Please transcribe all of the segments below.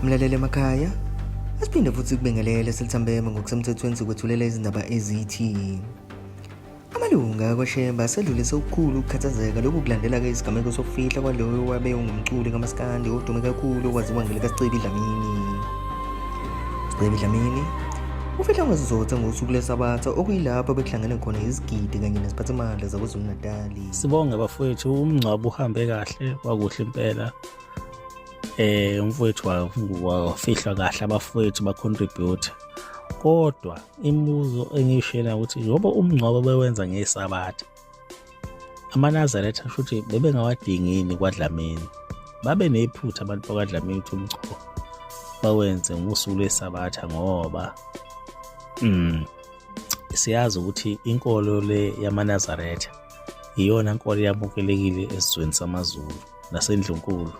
Mlaleli emakhaya, asiphinde futhi kubingelele selithambeme ngokusemthethweni sikwethulela izindaba ezithi amalunga akwaShembe asedlulise okukhulu ukukhathazeka. Lokhu kulandela-ke isigameko sokufihla kwaloyo wabe ungumculi kamaskandi odume kakhulu owaziwa ngelikaSicebi Dlamini. Sicebi Dlamini ufihla ngezizotha ngosuku lweSabatha, okuyilapho bekuhlangene khona izigidi kanye neziphathimandla zaKwaZulu-Natali. Sibonge bafowethu, umngcwabo uhambe kahle, kwakuhle impela. Umfowethu wafihlwa kahle, abafowethu bacontribute. Kodwa imibuzo engiyishela ukuthi njengoba umngcwabo bewenza ngeSabatha, amaNazaretha shuthi bebengawadingi yini kwaDlamini? Babe nephutha abantu bakwaDlamini ukuthi umngcwabo bawenze ngosuku lweSabatha, ngoba siyazi ukuthi inkolo le yamaNazaretha iyona nkolo yamukelekile esizweni samaZulu nasendlunkulu.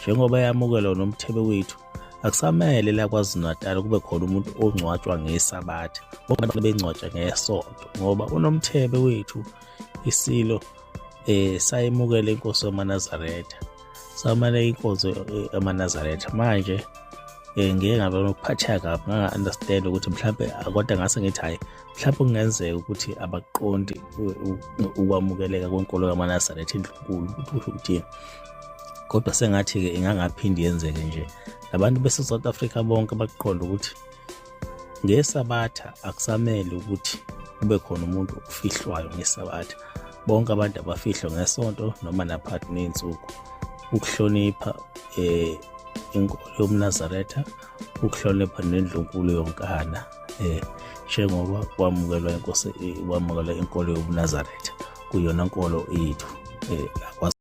Njengoba yamukelwa nomthebe wethu, akusamele la KwaZulu-Natal kube khona umuntu ongcwatshwa ngeSabatha, ngoba bengcwatshwa ngesonto, ngoba unomthebe wethu isilo sayemukela inkosi yamaNazaretha, samane inkonzo yamaNazaretha. Manje ngike ngabe nokuphatheka kabi, nganga-understand ukuthi mhlampe, kodwa ngase ngithi hhayi, mhlawumbe kungenzeka ukuthi abaqondi ukwamukeleka kwenkolo yamaNazaretha endlunkulu ukuthi kusho ukuthini. Kodwa sengathi-ke ingangaphindi yenzeke nje, labantu bese-South Africa bonke bakuqonda ukuthi ngeSabatha akusamele ukuthi kube khona umuntu ofihlwayo ngeSabatha. Bonke abantu abafihlwa ngesonto noma naphakathi ney'nsuku, ukuhlonipha inkolo yomNazaretha, ukuhlonipha nendlunkulu yonkana, njengoba kwamukelwa inkosi, kwamukelwa inkolo yobuNazaretha kuyona nkolo yethu la.